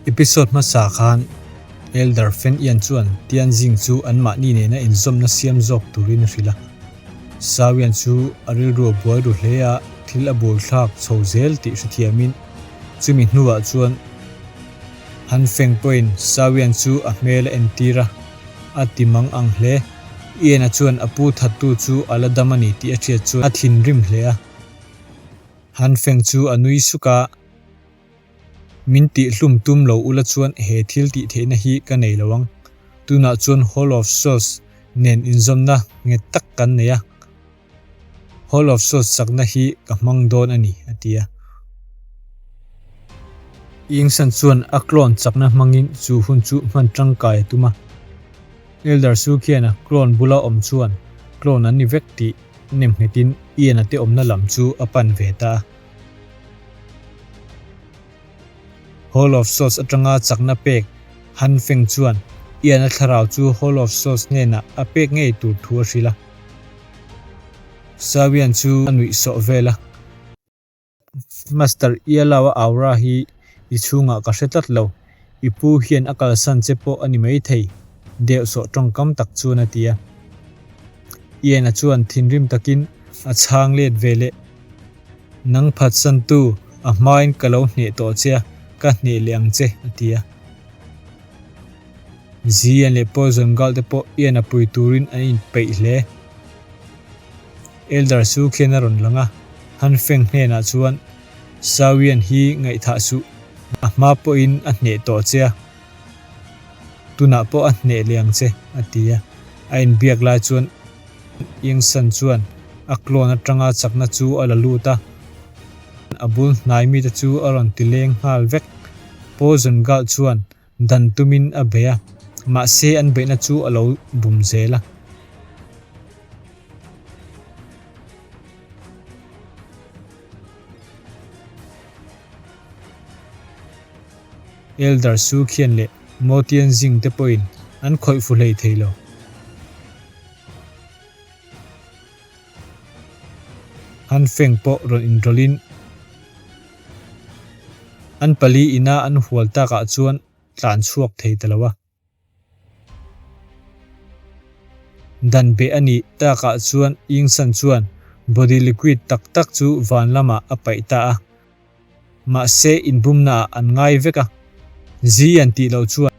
Episode hmasa khan Elder Fen Ian chuan Tianjing chu anmahni nena inzawmna siam zawk turin a hrilh a. Sawian chu a rilru a buai ru hle a, thil a buaithlak chho zel tih hrethiamin chumi hnuah chuan Han Feng pawhin Sawian chu a hmel a entir a, a ti mang ang hle. Ian-a chuan a pu thattu chu a la dam a ni tih a hriat chuan a thinrim hle a. Han Feng chu a nui suk a. Min tihhlum tum lo ula chuan he thil tih theihna hi ka nei lo ang. Tunah chuan Hall of Souls nen inzawmna nghet tak kan nei a, Hall of Souls chakna hi ka hmang dawn a ni, a ti a. Yingsan chuan a clone chakna hmangin chu hun chu hman tangkai a tum a. Elder Su khian a clone bula awm chuan clone an ni vek tih nemnghetin Ian-a te awmna lam chu a pan ve ta a. Hall of Souls atanga chakna pek Han Feng chuan Ian-a thlarau chu Hall of Souls hnenah a pek ngei tur thu a hrilh a. Sawian chu a nuih sawh vel a. Master Ialao-a aura hi i chhungah ka hre tlat lo. I pu hian a kalsan che pawh a ni maithei, deuh sawh tawngkam tak chuan a ti a. Ian-a chuan thinrim takin a chhang let ve leh. Nang phatsantu, a hmain ka lo hneh tawh che a, ka hneh leh ang che, a ti a. Zian leh Poison Girl te pawh Ian-a pui turin an inpeih hle. Elder chu khian a rawn lang a, Han Feng hnenah chuan, Sawian hi ngaihthah suh, a hma pawhin a hneh tawh che a, tunah pawh a hneh leh ang che, a ti a. A inbiak lai chuan Yingsan chuan a clone atanga chakna chu a la lut a, a bul hnai mite chu a rawn ti leng nghal vek. Poison Girl chuan dan tumin a bei a, mahse an beihna chu a lo bum zel a. Elder Su khian leh Mo Tianjing te pawhin an khawih fu hlei thei lo. Han Feng pawh rawn inrawlhin an pali ina an hual takah chuan tlan chhuak thei ta lo a. Dan beh a nih takah chuan Yingsan chuan body liquid tak tak chu van lamah a paih ta a. Mahse inbumnaah an ngai vek a, Ziyan tih loh chuan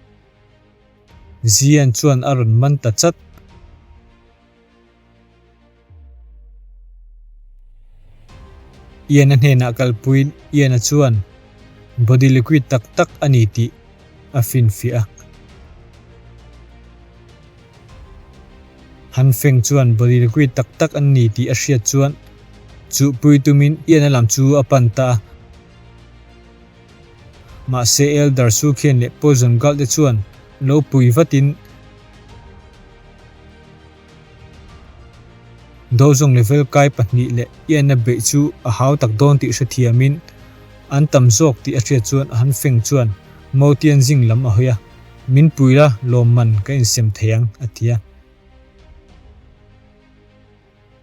Ziyan chuan a rawn man ta chat. Ian-a hnenah kalpuiin Ian-a chuan body liquid tak tak a ni tih a finfiah a. Han Feng chuan body liquid tak tak an ni tih a hriat chuan chuhpui tumin Ian-a lam chu a pan ta a. Mahse Elder Su khian leh Poison Gulh te chuan lo pui vatin Dozawng level kai pahnih leh Ian-a beih chu a hau tak dawn tih hrethiamin an tam zawk tih a hriat chuan Han Feng chuan Mo Tianjing lam a hawi a, Min pui la, lawmman ka insem thei ang, a ti a.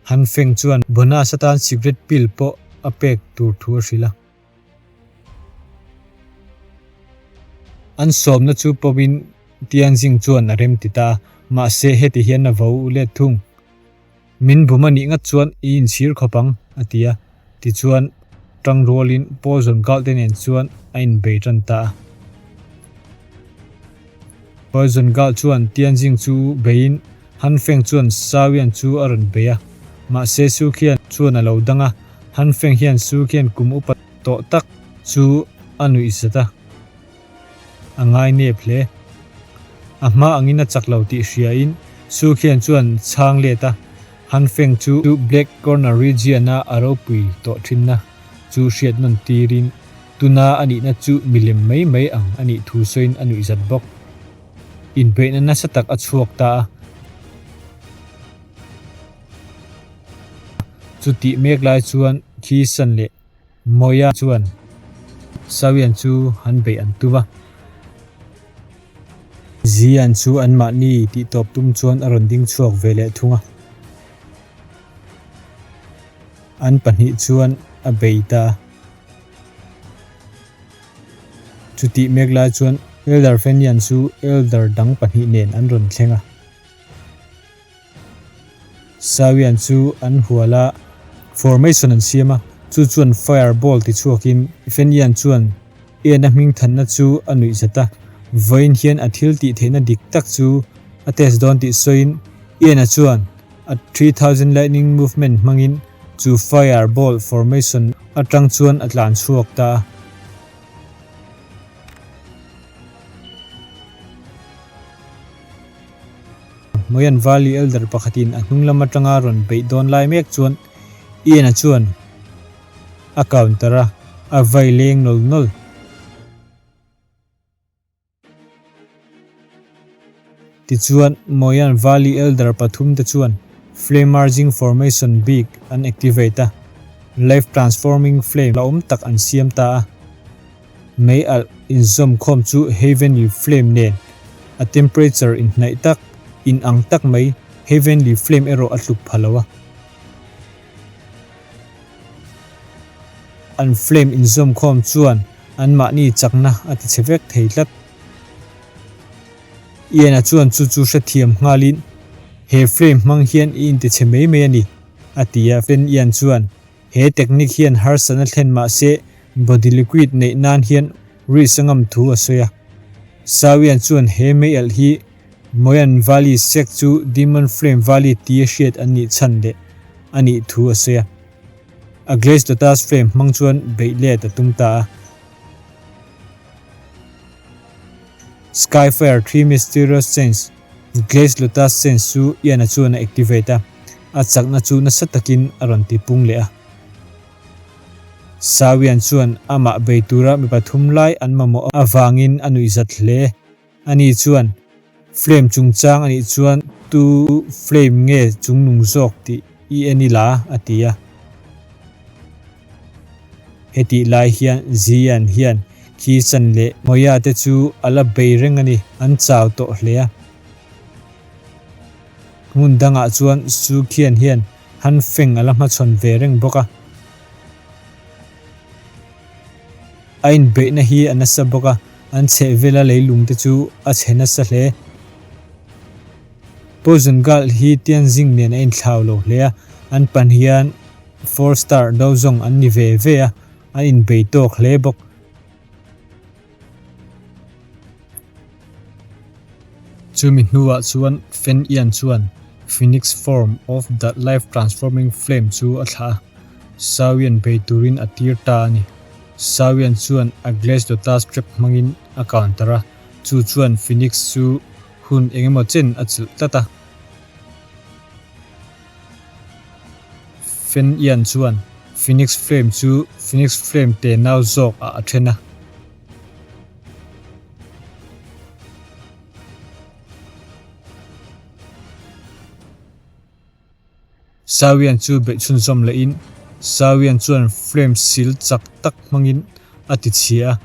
Han Feng chuan bonus atan cigarette pill pawh a pek tur thu a hrilh a. An sawmna chu pawhin Tianjing chuan a rem ti ta a, mahse heti hian a vo let thung. Min bum a nih ngat chuan i inchhir khawp ang, a ti a. Tichuan, tang rualin Poison Girl te nen chuan a inbei tan ta a. Poison Girl chuan Tianjing chu beiin Han Feng chuan Sawian chu a rawn bei a, mahse Su Khian chuan a lo dang a, Han Feng hian Su Khian kum upa tawh tak chu a nuih zat a, a ngai nep hle. A hma angin a chak lo tih hriain Su Khian chuan chhang let a, Han Feng chu Black Corner Region-a a ropui tawh thinna chu hriat nawn tirin tuna a nihna chu milem mai mai ang a nih thu sawiin a nuih zat bawk. Inbeihna nasa tak a chhuak ta a. Chutih mek lai chuan Khi San leh Mawia chuan Sawian chu an beih an tum a. Zian chu anmahni tihtawp tum chuan a rawn ding chhuak ve leh thung a. An pahnih chuan a bei ta a. Chutih mek lai chuan Elder Fenyan chu Elder dang pahnih nen an rawn thleng a. Sawian chu an hual a, formation an siam a, chu chuan fire ball ti chhuakin Fenyan chuan Ian-a hmingthanna chu a nuih zat a, vawiin hian a thil tih theihna dik tak chu a test dawn tih sawiin Ian-a chuan a 3000 lightning movement hmangin chu fire ball formation atang chuan a tlan chhuak ta a. Moyan Valley Elder pakhatin a hnung lam atanga rawn beih dawn lai mek chuan Ian-a chuan a counter a, a vai leng nawl nawl. Tichuan, Moyan Valley Elder pathum te chuan Flame Merging Formation bik an activate a, Life Transforming Flame la awm tak an siam ta a. Mei alh inzawm khawm chu Heavenly Flame nen a temperature inhnaih tak, inang tak mai Heavenly Flame erawh a tluk pha lo a. An flame inzawm khawm chuan anmahni chakna a ti chhe vek thei tlat. Ian-a chuan chu chu hrethiam nghalin, He flame hmang hian i inti chhe mai mai a ni, a ti a. Fen Ian chuan, He technique hian harsatna thlen mah se body liquid neih nan hian risk a ngam thu a sawi a. Sawian chuan he meialh hi Moyan Valley sek chu Demon Flame Valley tia hriat an nih chhan leh a nih thu a sawi a. A Glaze Lotus Flame hmang chuan beih let a tum ta a. Skyfire Three Mysterious Chains, Glaze Lotus Chains chu Ian-a chuan a activate a, a chakna chu nasa takin a rawn tipung leh a. Sawian chuan amah bei tura mi pathum lai an mamawh avangin a nuihzat hle. Ani chuan, Flame chungchang a nih chuan tu flame nge chungnung zawk tih i en ila, a ti a. Hetih lai hian Zian hian Kisan leh Moya te chu a la bei reng a ni, an chau tawh hle a. Hmun dangah chuan Su Khian hian Han Feng a la hmachhawn ve reng bawk a. A inbeihna hi a nasa bawk a, an chhehvela leilung te chu a chhe nasa hle. Poison Girl hi Tianjin nen a inthlau lo hle a, an pan hian four star do zawng an ni ve ve a, an inbei tawk hle bawk. Chumi hnuah chuan Fen Ian chuan Phoenix Form of the Life Transforming Flame chu a thlah a, Sawian bei turin a tir ta a ni. Sawian chuan a Glaze Lotus Trap hmangin a counter a, chu chuan Phoenix chu hun engemaw chen a chilh tlat a. Fen Ian chuan Phoenix Flame chu Phoenix Flame te nau zawk ah a then a. Sawian chu beih chhunzawm lehin Sawian chuan Flame sil chak tak hmangin a ti chhia a.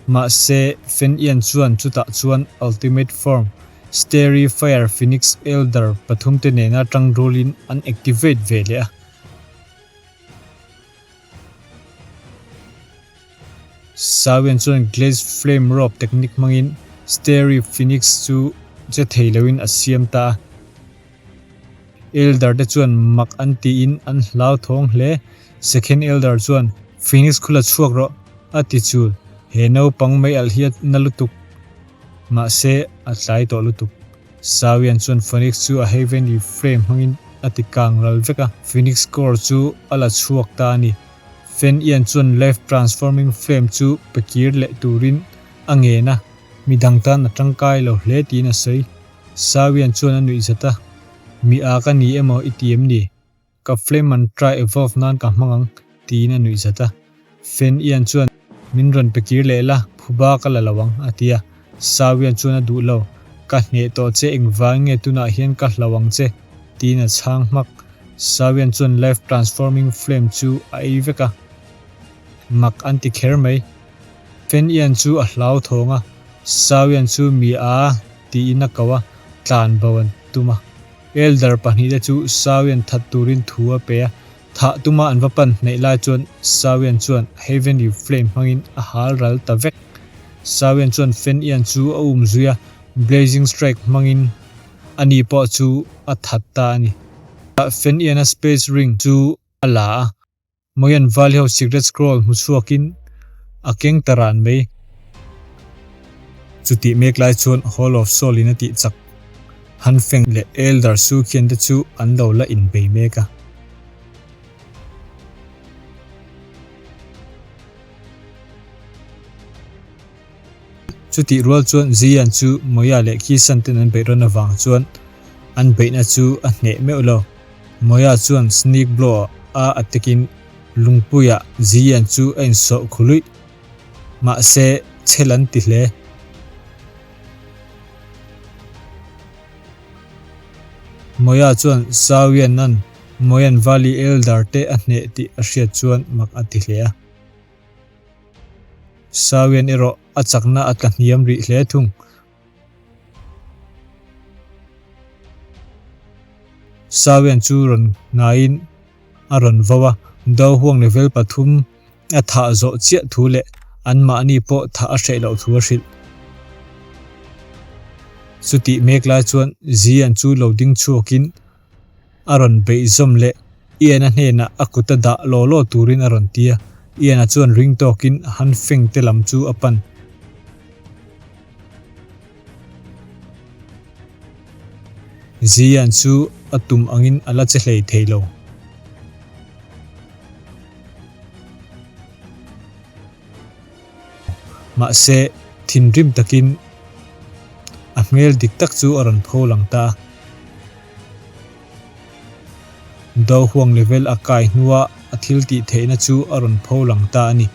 Mahse, Fen Ian chuan chutah chuan Ultimate Form, Starry Fire Phoenix Elder pathumte nena tangrualin an activate ve leh a. Sawian chuan Glaze Flame Rope technique hmangin Starry Phoenix chu che thei loin a siam ta a. Elder te chuan mak an tiin an hlauthawng hle. Second Elder chuan, Phoenix khu la chhuak rawh, a ti chul. He naupang mai alh hi a na lutuk. Mahse, a tlai tawh lutuk. Sawian chuan Phoenix chu a Heavenly Flame hmangin a ti kang ral vek a, Phoenix Core chu a la chhuak ta a ni. Fen Ian chuan Life Transforming Flame chu pe kir leh turin a ngen a, midang tan a tangkai lo hle tiin a sawi. Sawian chuan a nuih zat a, Mi a ka ni emaw i ti em ni? Ka flame mantra evolve nan ka hmang ang, tiin a nuih zat a. Fen Ian chuan, Min rawn pe kir leh la, phuba ka la lo ang, a ti a. Sawian chuan a duh lo, Ka hneh tawh che engvang nge tunah hian ka hlo ang che, tiin a chhang hmak. Sawian chuan life transforming flame chu a ei vek a. Mak an ti kher mai. Fen Ian chu a hlauthawng a, Sawian chu mi a tiin a ko a, tlan bo an tum a. Elder pahnihte chu Sawian that turin thu a pe a. Thah tuma an va pan hnaih lai chuan Sawian chuan Heavenly Flame hmangin a hal ral ta vek. Sawian chuan Fen Ian chu a um zui a, Blazing Strike hmangin ani pawh chu a that ta a ni. Fen Ian-a Space Ring chu a la a, Moyan Valley ho Secret Scroll hmu chhuakin a keng ta ran mai. Chutih mek lai chuan Hall of Soul in a tih chak Han Feng leh Elder Su Qian te chu an lo la inbei mek a. Chutih rual chuan Ziyan chu Moya leh Kisan ten an beih rawn avang chuan an beihna chu a hneh meuh lo. Moya chuan Sneak Blow a attack-in lungpuiah Ziyan chu a insawh khu luih. Mahse, chhel an ti hle. Moya chuan Sawianan Moyan Valley Elder te a hneh tih a hriat chuan mak a ti hle a. Sawian erawh a chakna a tla hniam rih hle thung. Sawian chu rawn ngaiin a rawn vo a, Do huang level pathum a thah zawh chiah thu leh anmahni pawh thah a hreh loh thu a hrilh. Chutih mek lai chuan Zian chu lo ding chhuakin A rawn beih zawm leh Ian-a hnenah a kut a dah law law turin a rawn ti a, Ian-a chuan ring tawkin Han Feng te lam chu a pan. Zian chu a tum angin a la che hlei thei lo. Mahse, thinrim takin a hmel dik tak chu a rawn pho lang ta a. Do huang level a kai hnua a thil tih theihna chu a rawn pho lang ta a ni.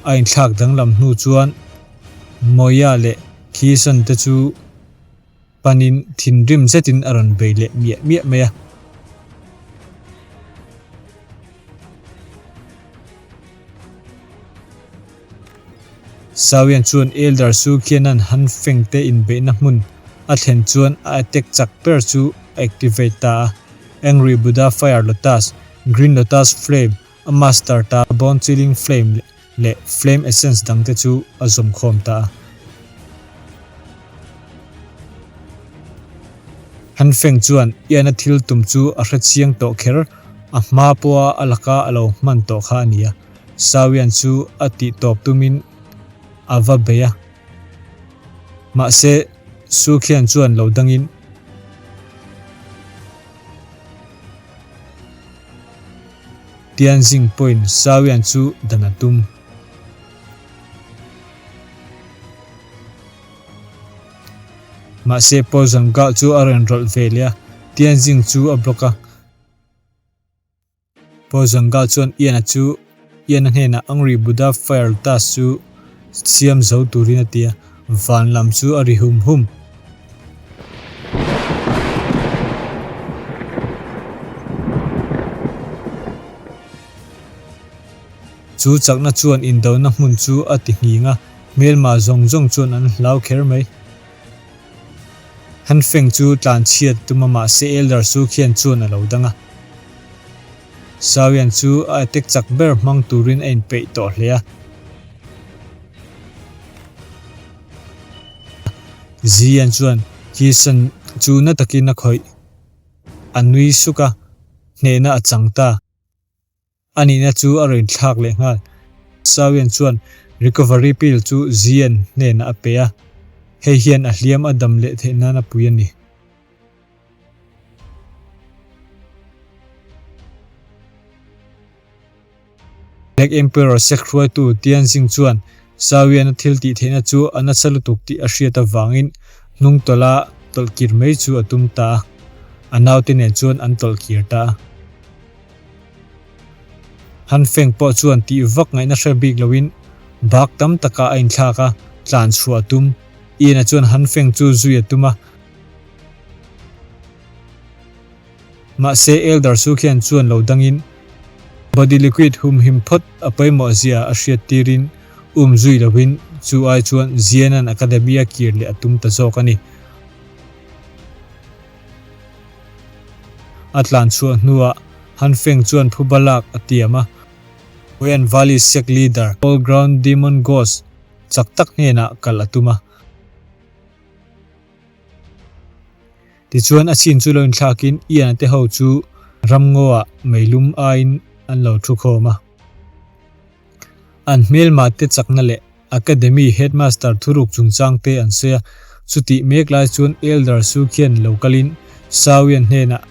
A inthlak danglam hnu chuan Moya leh Kison te chu Panin thinrim zetin a rawn bei leh miah miah mai a. Sawian chuan Elder Su Khianan Han Feng te inbeihna hmun a thlen chuan a attack chak ber chu a activate ta a. Angry Buddha Fire Lotus, Green Lotus Flame, a master ta Bone Chilling Flame leh leh Flame Essence dangte chu a zawm khawm ta a. Han Feng chuan Ian-a thil tum chu a hre chiang tawh kher, a hma pawha a laka a lo hman tawh kha a ni a. Sawian chu a tih tawp tumin a va bei a. Mahse, Su Khian chuan lo dangin. Tianjin pawhin Sawian chu dan a tum. Mahse Poison Gao chu a rawn rawlh ve leh a, Tianjin chu a block a. Poison Gao chuan Ian-a chu Ian-a hnenah Angry Buddha Fire Lotus chu siam zo turin a ti a, van lam chu a ri hum hum. Chu chakna chuan indona hmun chu a ti nghing a, hmelma zawng zawng chuan an hlau kher mai. Han Feng chu tlan chhiat tum a mahse Elder Su khian chuan a lo dang a. Sawian chu a attack chak ber hmang turin a inpeih tawh hle a. Zian chuan Kisan chu na takin a khawih. A nui suk a, hnehna a chang ta. A nihna chu a rawn thlak leh nghal. Sawian chuan recovery pill chu Zian hnenah a pe a, hei hian a hliam a dam leh theih nan a pui a ni. Black Emperor sek hruaitu Tianjing chuan Sawian-a thil tih theihna chu a nasa lutuk tih a hriat avangin hnung tawlha tawlh kir mai chu a tum ta a, a naute nen chuan an tawlh kir ta a. Han Feng pawh chuan tih vak ngaihna hre bik loin bak tam takah a inthlak a, tlan chhuah a tum. Ian-a chuan Han Feng chu zui a tum a. Mahse Elder Su khian chuan lo dangin body liquid humhim phawt a pawimawh zia a hriat tirin um zui loin chu ai chuan Zianan Academy a kir leh a tum ta zawk a ni. A tlan chhuah hnuah Han Feng chuan phuba lak a tiam a. Huyan Valley sect leader All Ground Demon Ghost chak tak hnenah kal a tum a. Tichuan a chin chu lo inthlakin Ian-a te ho chu ramngaw-ah meilum aiin an lo thu khawm a. An hmelma te chakna leh Academy Headmaster thuruk chungchang te an sawi a, chutih mek lai chuan Elder Su khian lo kalin Sawian hnenah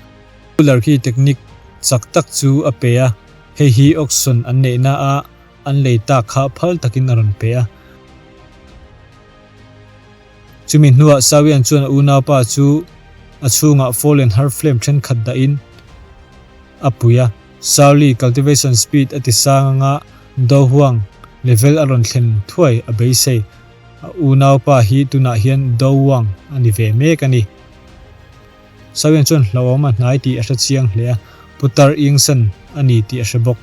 Ruler khi technique chak tak chu a pe a, hei hi auction an neihna a an lei tak kha phal takin a rawn pe a. Chumi hnuah Sawian chuan a unaupa chu a chhungah Fallen Heart Flame thenkhat dahin a pui a. Sauli cultivation speed a ti sang anga Do Huang level a rawn thlen thuai a beisei. A unaupa hi tunah hian Do Wang a ni ve mek a ni. Sawian chuan hlauhawm a hnai tih a hre chiang hle a, Putar Yingsan a ni tih a hre bawk.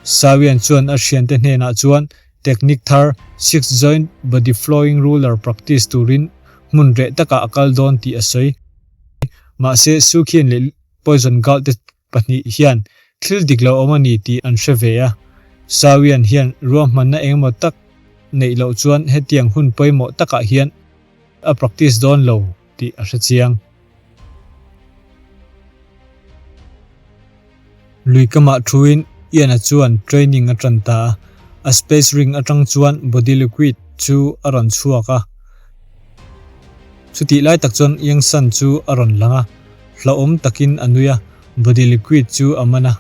Sawian chuan a thiante hnenah chuan technique thar Six Joint Body Flowing Ruler practice turin hmun reh takah a kal dawn tih a sawi. Mahse, Sukhian leh Poison Galt te 2 hian thil dik lo awm a ni tih an hre ve a. Sawian hian ruahmanna engemaw tak neih loh chuan hetiang hun pawimawh takah hian a practice dawn lo tih a hre chiang. Lui kamah thuin Ian-a chuan training a tan ta a, a space ring atang chuan body liquid chu a rawn chhuak a. Chutih lai tak chuan Yang San chu a rawn lang a. Hlauhawm takin a nui a, body liquid chu a man a.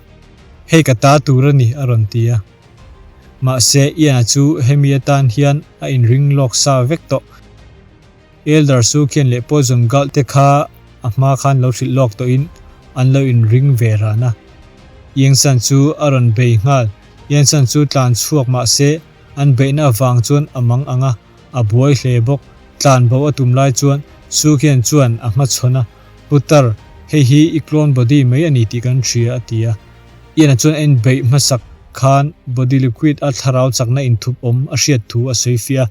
Hei ka ta tur a ni, a rawn ti a. Mahse, Ian-a chu hemi atan hian a inring lawk sa vek tawh. Elder Su khian leh Poison Gulh te kha a hma khan lo hrilh lawk tawhin an lo inring ve ran a. Yengsan chu a rawn bei nghal. Yengsan chu tlan chhuak mahse, an beihna avang chuan a mang ang a. A buai hle bawk. Tlan bo a tum lai chuan Su Khian chuan a hmachhawn a, Putar, hei hi i clone body mai a ni tih kan hria a ti a. Ian-a chuan a inbeih hmasak khan body liquid a thlarau chakna inthup awm a hriat thu a sawi fiah a.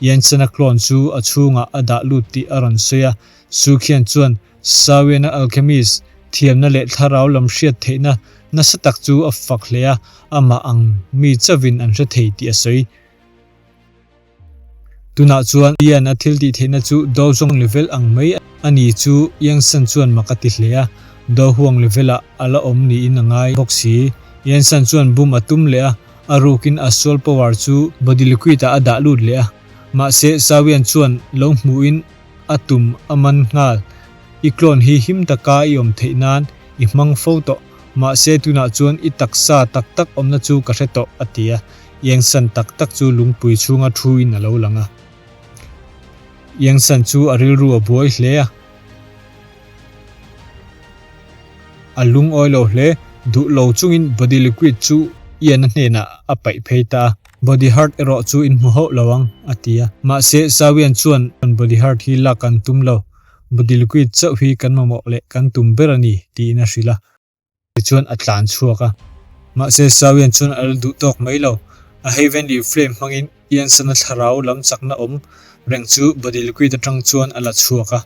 Ian-chana clone chu a chhungah a dah lut tih a rawn sawi a. Su Khian chuan Sawiana alchemist thiamna leh thlarau lam hriat theihna nasa tak chu a fak hle a, amah ang mi chauhin an hre thei tih a sawi. Tunah chuan Ian a thil tih theihna chu Do zawng level ang mai a ni chu Yangsan chuan mak a ti hle a, Do huang level ah a la awm niin a ngai bawk si. Yangsan chuan bum a tum leh a, a rukin a soul power chu body liquid ah a dah lut leh a. Mahse Sawian chuan lo hmuhin a tum a man nghal. I clone hi him taka i awm theih nan i hmang fo tawh. Mahse tunah chuan i taksa tak tak awmna chu ka hre tawh a ti a. Yangsan tak tak chu lungpui chhunga thuin a lo lang a. Yangsan chu a rilru a buai hle a. A lungawi lo hle, duh lo chungin body liquid chu Ian-a hnenah a paih phei ta a. Body heart erawh chu in hmu hauh lo ang, a ti a. Mahse, Sawian chuan body heart hi lak kan tum lo, body liquid chauh hi kan mamawh leh kan tum ber a ni, tiin a hrilh a. Tichuan a tlan chhuak a. Mahse Sawian chuan a la duh tawk mai lo. A Heavenly Flame hmangin Iansan-a thlarau lam chakna awm reng chu body liquid atang chuan a la chhuak a.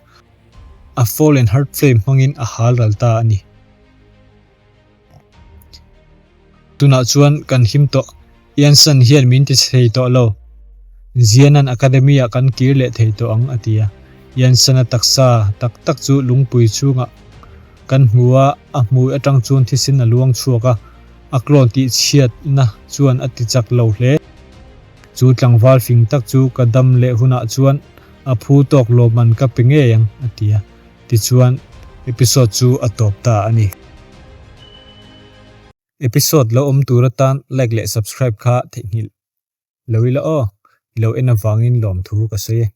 A Fallen Heart Flame hmangin a hal ral ta a ni. Tunah chuan kan him tawh. Iansan hian min ti thei tawh lo. Zianan Academy-ah kan kir leh thei tawh ang, a ti a. Iansan-a taksa tak tak chu lungpui chhungah kan hmu a, a hmui atang chuan thisen a luang chhuak a, a clone tih chhiatna chuan a ti chak lo hle. Chu tlangval fing tak chu ka dam leh hunah chuan a phu tawk lawmman ka pe ngei ang, a ti a. Tichuan, episode chu a tawp ta a ni. Episode lo awm tur atan like leh subscribe kha theihnghilh lo ila aw, i lo en avangin lawmthu ka sawi e.